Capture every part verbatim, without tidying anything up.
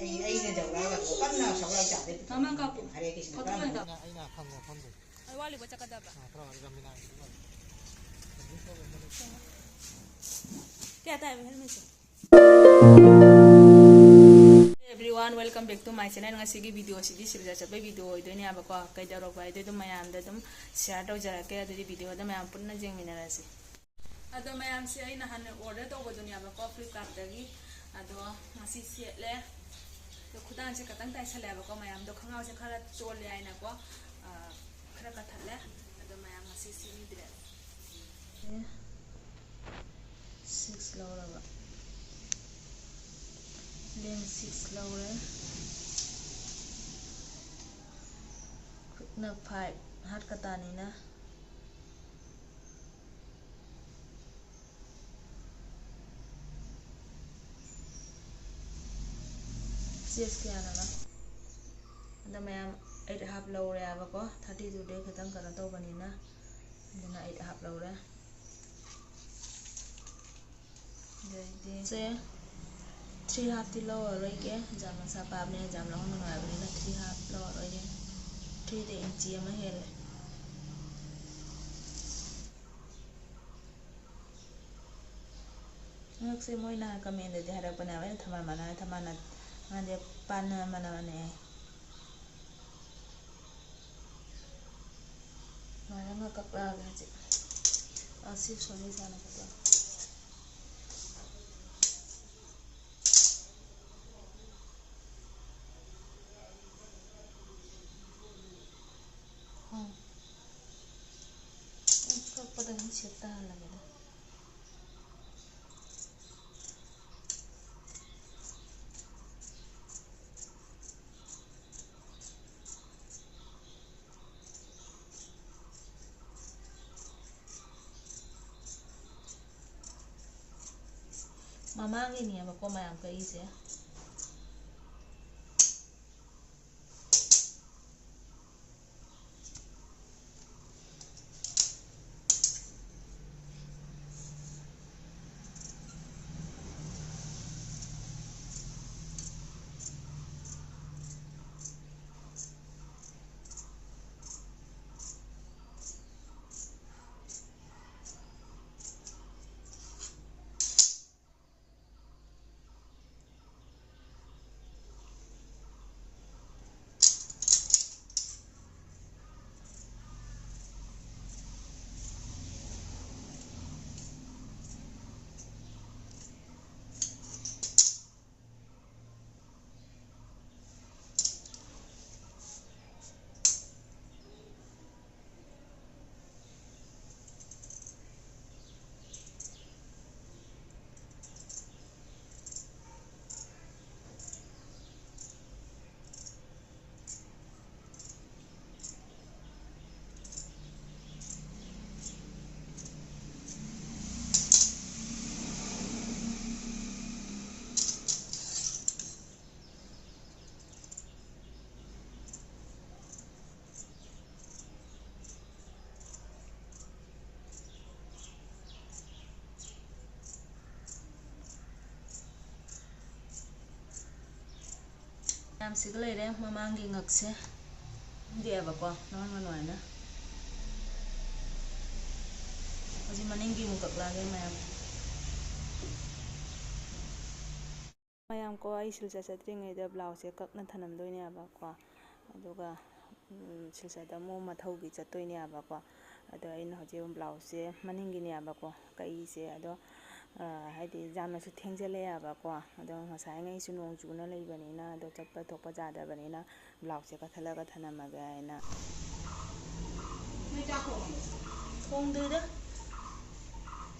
ꯑꯩ, ꯑꯩꯅ ꯖꯧꯔꯥꯒ ꯀꯟꯅ ꯁꯒꯣꯜ ꯆꯥꯗꯦ꯫ ꯃꯃꯥꯡ ꯀꯥꯞꯄꯨ꯫ ꯍꯔꯦ ꯀ꯭ꯔꯤꯁꯅ ꯐꯣꯇꯣ ꯀꯔꯝꯕ ꯑꯣꯏꯅ ꯀꯥꯞꯄꯨ꯫ ꯑꯩꯅ, ꯑꯩꯅ ꯈꯪꯕ ꯃꯐꯝꯗꯣ꯫ ꯑꯩ ꯋꯥꯠꯂꯤꯕ ꯆꯠꯀꯗꯕ꯫ ꯑꯥ, ꯈꯔ ꯋꯥꯠꯂꯤ, ꯔꯥꯃꯤꯅꯥꯒꯤꯗꯨ ꯋꯥꯠꯂꯤ꯫ ꯀꯌꯥ ꯇꯥꯏꯕ ꯍꯦꯜꯃꯦꯠꯁꯦ? Everyone, welcome back to my channel. ꯉꯁꯤꯒꯤ video ꯑꯁꯤꯗꯤ ꯁꯤꯜꯆꯔ ꯆꯠꯄꯩ video ꯑꯣꯏꯗꯣꯏꯅꯦꯕꯀꯣ꯫ ꯀꯩꯗꯧꯔꯛꯄ ꯍꯥꯏꯗꯣ ꯑꯗꯨꯝ ꯃꯌꯥꯝꯗ ꯑꯗꯨꯝ share ꯇꯧꯖꯔꯛꯀꯦ꯫ ꯑꯗꯨꯗꯤ video ꯗ ꯃꯌꯥꯝ ꯄꯨꯟꯅ ꯌꯦꯡꯃꯤꯟꯅꯔꯁꯤ꯫ ꯑꯗꯣ ꯃꯌꯥꯝꯁꯦ ꯑꯩ ꯅꯍꯥꯟ order ꯇꯧꯕꯗꯨꯅꯦꯕꯀꯣ Flipkart ꯇꯒꯤ꯫ ꯑꯗꯣ ꯉꯁꯤ ꯁꯦꯠꯂꯦ꯫ ꯑꯗꯣ ꯈꯨꯗꯥꯡꯁꯦ ꯈꯇꯪ ꯇꯥꯏꯁꯜꯂꯦꯕꯀꯣ꯫ ꯃꯌꯥꯝꯗꯣ ꯈꯪꯒ꯭ꯔꯥꯎꯁꯦ ꯈꯔ ꯆꯣꯜꯂꯦ ꯍꯥꯏꯅꯀꯣ, ꯑ, ꯈꯔ ꯀꯠꯊꯠꯂꯦ꯫ ꯑꯗꯣ ꯃꯌꯥꯝ ꯉꯁꯤ ꯁꯦꯠꯅꯤꯡꯗ꯭ꯔꯦ꯫ Six ꯂꯧꯔꯕ꯫ Length six ꯂꯧꯔꯦ꯫ ꯈꯨꯠꯅ five, ꯍꯥꯠ ꯀꯇꯥꯅꯤꯅ꯫ Chest ꯀꯌꯥꯅꯣꯅ? ꯑꯗ ꯃꯌꯥꯝ eight half ꯂꯧꯔꯦ ꯍꯥꯏꯕꯀꯣ, thirty two ꯗꯤ ꯈꯤꯇꯪ ꯀꯩꯅꯣ ꯇꯧꯕꯅꯤꯅ, ꯑꯗꯨꯅ eight half ꯂꯧꯔꯦ꯫ ꯑꯗꯩꯗꯤ ꯁꯦ three half ꯇꯤ ꯂꯧꯔꯔꯣꯏꯒꯦ, ꯌꯥꯝ ꯃꯁꯥ ꯄꯥꯕꯅꯤꯅ, ꯌꯥꯝ ꯂꯧꯍꯟꯕ ꯅꯨꯡꯉꯥꯏꯕꯅꯤꯅ three half ꯂꯧꯔꯔꯣꯏꯒꯦ꯫ Three ꯗꯤ inch ꯑꯃ ꯍꯦꯜꯂꯦ꯫ ꯍꯟꯗꯛꯁꯦ ꯃꯣꯏꯅ comment ꯗꯗꯤ ꯍꯥꯏꯔꯛꯄꯅꯦꯕ, ꯑꯩꯅ ꯊꯝꯕꯥꯜ ꯃꯅꯥ, ꯊꯝꯕꯥꯜ, ꯃꯥꯗꯤ ꯄꯥꯟ ꯃꯅꯥꯅꯦ꯫ ꯃꯔꯝꯒ ꯀꯛꯂꯛꯑꯒꯦ ꯍꯧꯖꯤꯛ꯫ ꯑ, ꯁꯤ ꯁꯣꯔꯤ ꯁꯥꯅ ꯀꯛꯂꯛꯑꯣ꯫ ꯎꯝ꯫ ꯎꯝ, ꯀꯛꯄꯗ ꯑꯗꯨꯝ ꯁꯦꯞ ꯇꯥꯍꯜꯂꯒꯦꯗ꯫ ꯃꯃꯥꯡꯒꯤꯅꯦꯕꯀꯣ ꯃꯌꯥꯝ ꯀꯛꯏꯁꯦ꯫ ꯃꯌꯥꯝꯁꯤꯒ ꯂꯩꯔꯦ꯫ ꯃꯃꯥꯡꯒꯤ ꯉꯛꯁꯦ ꯈꯪꯗꯦꯕꯀꯣ, ꯅꯣꯔꯃꯦꯜ ꯑꯣꯏꯅ꯫ ꯍꯧꯖꯤꯛ ꯃꯅꯤꯡꯒꯤ ꯑꯃꯨꯛ ꯀꯛꯂꯛꯑꯒꯦ ꯃꯌꯥꯝ꯫ ꯃꯌꯥꯝ ꯀꯣ, ꯑꯩ ꯁꯤꯜꯆꯔ ꯆꯠꯇ꯭ꯔꯤꯉꯩꯗ ꯕ꯭ꯂꯥꯎꯁꯁꯦ ꯀꯛꯅ ꯊꯅꯝꯗꯣꯏꯅꯦꯕꯀꯣ꯫ ꯑꯗꯨꯒ, ꯎꯝ, ꯁꯤꯜꯆꯔꯗ ꯑꯃꯨꯛ ꯃꯊꯧꯒꯤ ꯆꯠꯇꯣꯏꯅꯦꯕꯀꯣ꯫ ꯑꯗꯣ ꯑꯩꯅ ꯍꯧꯖꯤꯛ ꯕ꯭ꯂꯥꯎꯁꯁꯦ ꯃꯅꯤꯡꯒꯤꯅꯦꯕꯀꯣ ꯀꯛꯏꯁꯦ꯫ ꯑꯗꯣ, ꯑ, ꯍꯥꯏꯗꯤ ꯌꯥꯝꯅꯁꯨ ꯊꯦꯡꯖꯤꯜꯂꯛꯑꯦꯕꯀꯣ꯫ ꯑꯗꯣ ꯉꯁꯥꯏꯉꯩꯁꯨ ꯅꯣꯡ ꯆꯨꯅ ꯂꯩꯕꯅꯤꯅ, ꯑꯗꯣ ꯆꯠꯄ ꯊꯣꯛꯄ ꯌꯥꯗꯕꯅꯤꯅ ꯕ꯭ꯂꯥꯎꯁꯁꯦ ꯀꯛꯊꯠꯂꯒ ꯊꯅꯝꯃꯒꯦ ꯍꯥꯏꯅ꯫ ꯅꯣꯏ ꯆꯥꯛ ꯊꯣꯡꯉꯕꯣ? ꯊꯣꯡꯗ꯭ꯔꯤꯗ꯫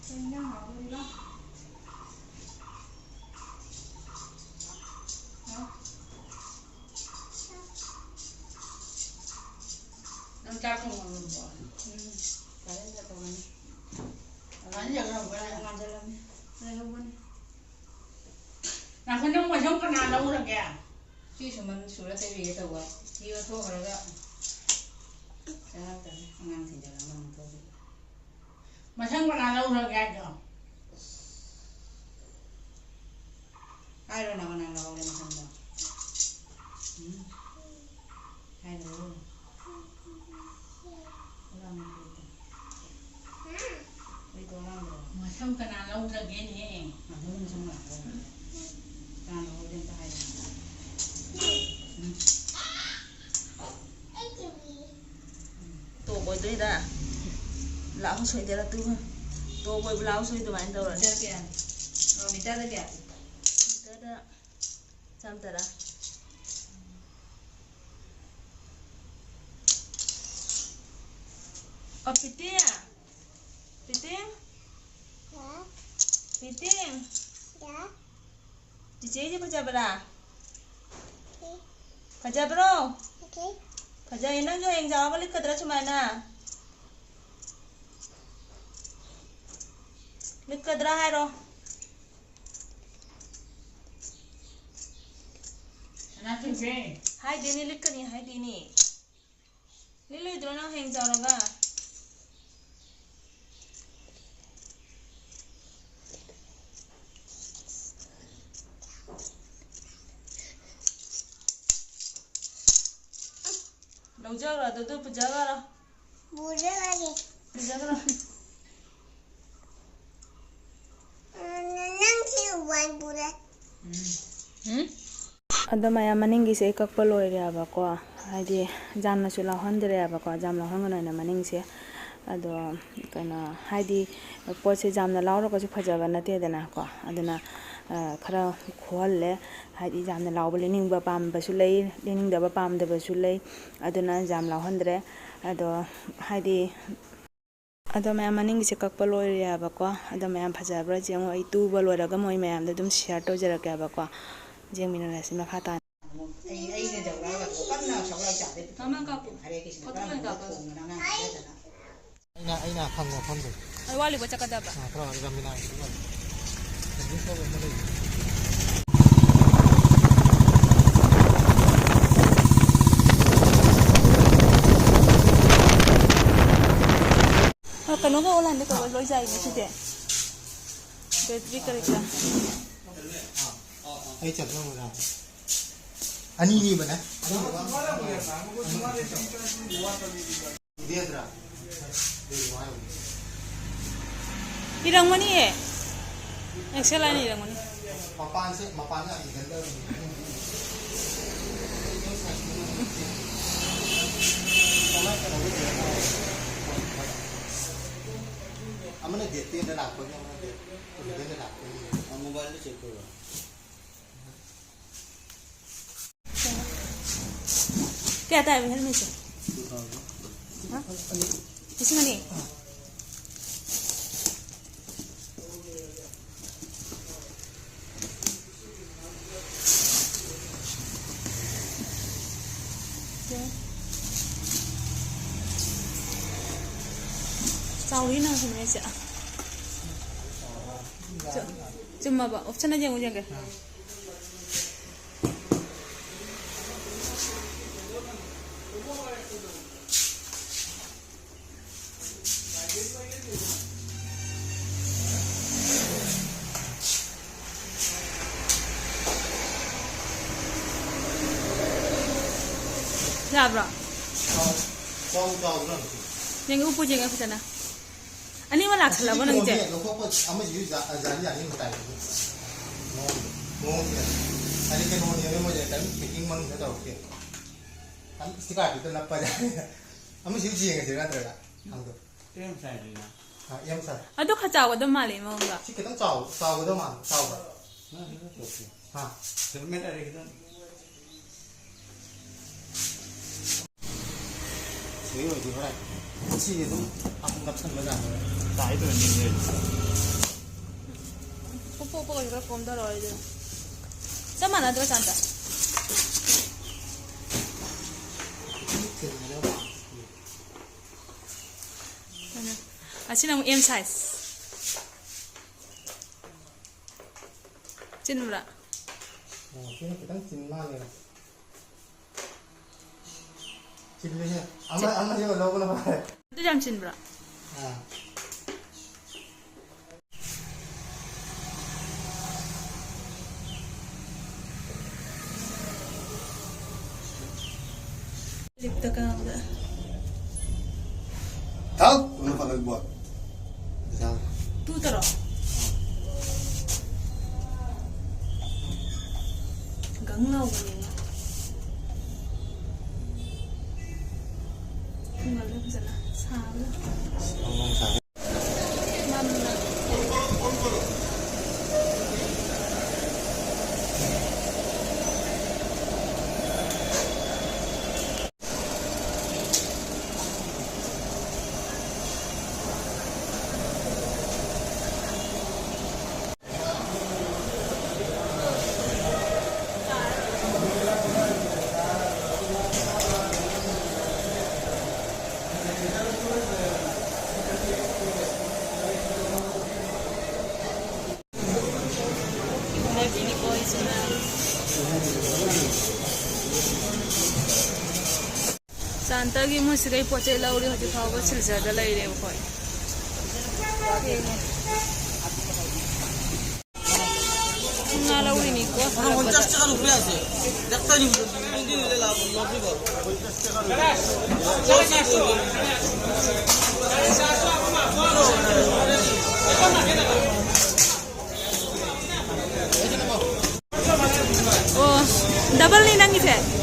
ꯀꯩ ꯏꯟꯖꯥꯡ ꯍꯥꯎꯗꯣꯔꯤꯕ? ꯍꯥ? ꯅꯪ ꯆꯥꯛ ꯊꯣꯡꯉꯕꯣ? ꯎꯝ꯫ ꯐꯖꯅ ꯇꯧꯔꯅꯤ꯫ ꯑꯗꯨꯃꯥꯏꯅ ꯌꯧꯔꯝꯕ꯭ꯔꯥ? ꯉꯥꯟꯁꯤꯜꯂꯝꯃꯦ꯫ ꯂꯩꯍꯧꯕꯅꯤ꯫ ꯉꯥꯏꯈꯣ, ꯅꯪ ꯃꯁꯝ ꯀꯅꯥ ꯂꯧꯔꯒꯦ? ꯁꯤ ꯁꯨꯃꯟ ꯁꯨꯔ ꯇꯩꯕꯤꯒꯦ ꯇꯧꯕ꯫ ꯁꯤ ꯂꯧꯊꯣꯛꯈ꯭ꯔꯒ ꯆꯪꯉꯛꯇ꯭ꯔꯦ꯫ ꯑꯉꯥꯡ ꯊꯤꯟꯖꯜꯂꯝꯃ ꯑꯃꯨꯛ ꯊꯣꯛꯈꯤ꯫ ꯃꯁꯝ ꯀꯅꯥ ꯂꯧꯈ꯭ꯔꯒꯦ ꯍꯥꯏꯗꯣ? ꯍꯥꯏꯔꯣ ꯅꯪ ꯀꯅꯥ ꯂꯧꯍꯧꯔꯦ ꯃꯁꯝꯗꯣ? ꯎꯝ? ꯍꯥꯏꯔꯣ꯫ ꯃꯁꯝ ꯀꯅꯥ ꯂꯧꯈ꯭ꯔꯒꯦꯅꯦ? ꯇꯣꯞ ꯑꯣꯏꯗꯣꯏꯗ꯫ Blouse ꯁꯣꯏꯗꯔ two. ꯇꯣꯞ ꯑꯣꯏ ꯕ꯭ꯂꯥꯎꯁ ꯑꯣꯏ ꯑꯗꯨꯃꯥꯏꯅ ꯇꯧꯔꯅꯤ꯫ ꯃꯤꯇꯔ ꯀꯌꯥ? ꯑꯣ, ꯃꯤꯇꯔꯗ ꯀꯌꯥ? ꯃꯤꯇꯔꯗ ꯆꯥꯝ ꯇꯔꯥ꯫ ꯑꯣ, ꯄꯤꯇꯤ꯫ ꯄꯤꯇꯤ꯫ ꯍꯥ? ꯄꯤꯇꯤ꯫ ꯌꯥ? ꯆꯤꯆꯦꯁꯦ ꯐꯖꯕ꯭ꯔꯥ? ꯐꯖꯩ꯫ ꯐꯖꯕ꯭ꯔꯣ? ꯐꯖꯩ꯫ ꯐꯖꯩ꯫ ꯅꯪꯁꯨ ꯍꯌꯦꯡ ꯆꯥꯎꯔꯒ ꯂꯤꯠꯀꯗ꯭ꯔꯥ ꯁꯨꯃꯥꯏꯅ? ꯂꯤꯠꯀꯗ꯭ꯔꯥ ꯍꯥꯏꯔꯣ? ꯁꯅꯥꯊꯣꯏꯕꯤ꯫ ꯍꯥꯏꯗꯦꯅꯦ, ꯂꯤꯠꯀꯅꯤ ꯍꯥꯏꯗꯦꯅꯦ꯫ ꯂꯤꯠꯂꯣꯏꯗ꯭ꯔꯣ ꯅꯪ ꯍꯌꯦꯡ ꯆꯥꯎꯔꯒ? ꯂꯧꯖꯈ꯭ꯔꯣ, ꯑꯗꯨꯗ ꯄꯨꯖꯈ꯭ꯔꯣ꯫ ꯄꯨꯖꯈ꯭ꯔꯒꯦ꯫ ꯄꯨꯖꯈ꯭ꯔꯣ꯫ ꯎꯝ, ꯅꯪꯁꯤ ꯋꯥꯏ ꯄꯨꯔꯦ꯫ ꯎꯝ꯫ ꯑꯗꯣ ꯃꯌꯥꯝ, ꯃꯅꯤꯡꯒꯤꯁꯦ ꯑꯩ ꯀꯛꯄ ꯂꯣꯏꯔꯦꯕꯀꯣ, ꯍꯥꯏꯗꯤ ꯖꯥꯝꯅꯁꯨ ꯂꯧꯍꯟꯗ꯭ꯔꯦꯕꯀꯣ, ꯖꯥꯝ ꯂꯧꯍꯟꯒꯅꯣꯅ ꯃꯅꯤꯡꯁꯦ꯫ ꯑꯗꯣ ꯀꯩꯅꯣ, ꯍꯥꯏꯗꯤ ꯄꯣꯠꯁꯦ ꯖꯥꯝꯅ ꯂꯧꯔꯒꯁꯨ ꯐꯖꯕ ꯅꯠꯇꯦꯗꯅꯀꯣ, ꯑꯗꯨꯅ ꯑ, ꯈꯔ ꯈꯣꯍꯜꯂꯦ꯫ ꯍꯥꯏꯗꯤ ꯌꯥꯝꯅ ꯂꯥꯎꯕ ꯂꯩꯅꯤꯡꯕ ꯄꯥꯝꯕꯁꯨ ꯂꯩ, ꯂꯩꯅꯤꯡꯗꯕ ꯄꯥꯝꯗꯕꯁꯨ ꯂꯩ꯫ ꯑꯗꯨꯅ ꯌꯥꯝ ꯂꯥꯎꯍꯟꯗ꯭ꯔꯦ꯫ ꯑꯗꯣ ꯍꯥꯏꯗꯤ, ꯑꯗꯣ ꯃꯌꯥꯝ, ꯃꯅꯤꯡꯒꯤꯁꯦ ꯀꯛꯄ ꯂꯣꯏꯔꯦꯕꯀꯣ꯫ ꯑꯗꯣ ꯃꯌꯥꯝ, ꯐꯖꯕ꯭ꯔꯥ ꯌꯦꯡꯉꯣ꯫ ꯑꯩ ꯇꯨꯕ ꯂꯣꯏꯔꯒ ꯃꯣꯏ ꯃꯌꯥꯝꯗ ꯑꯗꯨꯝ ꯁꯤꯌꯔ ꯇꯧꯖꯔꯛꯀꯦꯕꯀꯣ꯫ ꯌꯦꯡꯃꯤꯟꯅꯔꯁꯤ ꯃꯈꯥ ꯇꯥꯅ꯫ ꯑꯩ, ꯑꯩꯅ ꯌꯧꯔꯛꯑꯒ ꯀꯟꯅ ꯁꯒꯣꯜ ꯆꯥꯗꯦ꯫ ꯃꯃꯥ ꯀꯥꯞꯄꯨ꯫ ꯍꯔꯦ ꯀ꯭ꯔꯤꯁꯅ ꯐꯣꯇꯣ ꯀꯔꯝꯕ ꯑꯣꯏꯅ ꯀꯥꯞꯄꯨ꯫ ꯊꯣꯡꯕꯅꯣ ꯑꯉꯥꯡ ꯄꯤꯖꯗꯅ꯫ ꯑꯩꯅ, ꯑꯩꯅ ꯈꯪꯕ ꯃꯐꯝꯗꯣ꯫ ꯑꯩ ꯋꯥꯠꯂꯤꯕ ꯆꯠꯀꯗꯕ꯫ ꯑꯥ, ꯈꯔ ꯔꯥꯃꯤꯅꯥꯒꯤꯗꯨꯒ ꯀꯟꯐ꯭ꯌꯨꯁ ꯇꯧꯕ ꯑꯃ ꯂꯩꯕꯅꯦ꯫ ꯑ, ꯀꯩꯅꯣꯒ ꯑꯣꯟꯂꯥꯏꯟꯗ ꯇꯧꯕ ꯂꯣꯏ ꯌꯥꯏꯅꯦ ꯁꯤꯗꯤ꯫ ꯕꯦꯇ꯭ꯔꯤ ꯀꯔꯤ ꯀꯔꯥ꯫ ꯑꯩ ꯆꯠꯄ ꯉꯝꯒꯗ꯭ꯔꯥ? ꯑꯅꯤꯅꯤꯕꯅꯦ꯫ ꯏꯗꯦꯗ꯭ꯔꯥ? ꯏꯔꯝꯒꯅꯤꯌꯦ꯫ ꯑꯦꯛꯁꯦꯜ ꯍꯥꯏꯅ ꯏꯔꯝꯒꯅꯤ꯫ ꯃꯄꯥꯟꯁꯦ, ꯃꯄꯥꯟꯁꯦ ꯌꯥꯝ ꯏꯒꯟꯗꯕꯅꯤ꯫ ꯑꯃꯅ ꯗꯦꯠ ꯇꯦꯟꯗ ꯂꯥꯛꯄꯒꯤ, ꯑꯃꯅ ꯗꯦꯠ ꯏꯂꯦꯚꯦꯟꯗ ꯂꯥꯛꯄꯒꯤ꯫ ꯃꯣꯕꯥꯏꯜꯗ ꯆꯦꯛ ꯇꯧꯔꯣ꯫ ꯀꯌꯥ ꯇꯥꯏꯕ ꯍꯦꯜꯃꯦꯠꯁꯦ? ꯍꯥ? ꯂꯤꯁꯤꯡ ꯑꯅꯤ? ꯆꯥꯎꯔꯤ ꯅꯪ ꯍꯦꯜꯃꯦꯠꯁꯦ꯫ ꯆꯨꯝꯃꯕ? ꯑꯣꯞꯁꯟꯗ ꯌꯦꯡꯉꯨ, ꯌꯦꯡꯒꯦ꯫ ꯌꯥꯕ꯭ꯔꯣ? ꯆꯥꯎ, ꯆꯥꯎ, ꯆꯥꯎꯗ꯭ꯔꯣ? ꯌꯦꯡꯒꯦ, ꯎꯄꯨ ꯌꯦꯡꯒꯦ ꯐꯖꯅ꯫ ꯑꯅꯤꯃꯛ ꯂꯥꯛꯁꯜꯂꯕꯣ ꯑꯁꯤꯗꯤ ꯅꯪꯁꯦ? ꯂꯧꯊꯣꯛꯄ ꯑꯃꯁꯤꯁꯨ ꯖꯥ-, ꯖꯥꯂꯤ ꯌꯥꯅꯤ ꯃꯇꯥꯏꯗ꯫ ꯃꯑꯣꯡꯗꯣ, ꯃꯑꯣꯡꯁꯦ꯫ ꯍꯥꯏꯗꯤ ꯀꯩꯅꯣꯅꯦꯕ ꯃꯣꯏꯁꯦ, ꯀꯔꯤꯝ packing ꯃꯅꯨꯡꯗ ꯇꯧꯔꯛꯇꯦ꯫ ꯑꯗꯨꯝ sticker ꯈꯛꯇ ꯅꯞꯄ ꯖꯥꯠꯅꯤ꯫ ꯑꯃꯁꯤꯁꯨ ꯌꯦꯡꯉꯁꯤꯔ ꯅꯠꯇ꯭ꯔꯒ? ꯍꯪꯗꯣ꯫ ꯑꯦꯝ ꯁꯥꯏꯖꯅꯤꯅ꯫ ꯑꯥ, ꯑꯦꯝ ꯁꯥꯏꯖ꯫ ꯑꯗꯨ ꯈꯔ ꯆꯥꯎꯒꯗꯕ ꯃꯥꯜꯂꯦ ꯃꯑꯣꯡꯗ꯫ ꯁꯤ ꯈꯤꯇꯪ ꯆꯥꯎ-, ꯆꯥꯎꯒꯗꯕ ꯃꯥꯜꯂꯦ, ꯆꯥꯎꯕ꯭ꯔꯥ? ꯅꯪ ꯑꯗꯨꯅ ꯆꯥꯎꯁꯤ꯫ ꯍꯥ? ꯍꯦꯜꯃꯦꯠ ꯑꯔꯤ ꯈꯤꯇꯪ꯫ ꯁꯤꯒꯤ ꯑꯣꯏꯗꯤ ꯍꯣꯔꯦꯟ ꯁꯤ ꯑꯗꯨꯝ ꯑꯃꯨꯛ ꯅꯞꯁꯟꯕ ꯌꯥꯕ꯭ꯔꯥ? ꯇꯥꯏꯗꯣꯏꯅꯤ꯫ ꯄꯣꯛꯄꯣꯛꯄꯒꯁꯨ ꯈꯔ ꯀꯣꯝꯊꯔꯛꯑꯣ ꯑꯩꯗꯤ꯫ ꯆꯞ ꯃꯥꯟꯅꯗ꯭ꯔꯣ ꯆꯥꯟꯇ? ꯑꯁꯤꯅ ꯑꯃꯨꯛ ꯑꯦꯝ ꯁꯥꯏꯖ꯫ ꯆꯤꯟꯕ꯭ꯔꯥ? ꯑꯣ, ꯁꯤꯅ ꯈꯤꯇꯪ ꯆꯤꯟ ꯃꯥꯜꯂꯦ꯫ ꯆꯤꯜꯂꯤꯍꯦ꯫ ꯑꯃ, ꯆꯤꯟ- ꯑꯃ ꯍꯦꯛ ꯂꯧꯕꯅ ꯐꯔꯦ꯫ ꯑꯗꯨ ꯌꯥꯝ ꯆꯤꯟꯕ꯭ꯔꯥ? ꯑꯥ꯫ ꯂꯤꯞꯇ ꯀꯥꯕꯗ꯫ ꯊꯥꯎ, ꯀꯩꯅꯣ ꯐꯪꯉꯛꯄ꯫ ꯄꯩꯁꯥ꯫ ꯇꯨ ꯇꯔꯣ? ꯒꯪ ꯂꯥꯎꯕꯅꯦ꯫ ꯈꯨꯡꯒꯪꯗ ꯐꯖꯅ ꯁꯥꯕꯗ꯫ ꯐꯣꯡ ꯐꯣꯡ ꯁꯥꯏ꯫ ꯃꯝꯅ꯫ ꯆꯥꯟꯇꯒꯤ ꯏꯃꯨꯡꯁꯤꯗꯩ ꯄꯣꯠ ꯆꯩ ꯂꯧꯔꯦ, ꯍꯧꯖꯤꯛ ꯐꯥꯎꯕ ꯁꯤꯜꯆꯔꯗ ꯂꯩꯔꯦ ꯑꯩꯈꯣꯏ꯫ ꯊꯦꯡꯉꯦ꯫ ꯉꯥ ꯂꯧꯔꯤꯅꯤꯀꯣ, ꯍꯜꯂꯛꯄꯗ꯫ ꯑꯣ, ꯗꯕꯜꯅꯤ ꯅꯪꯒꯤꯁꯦ꯫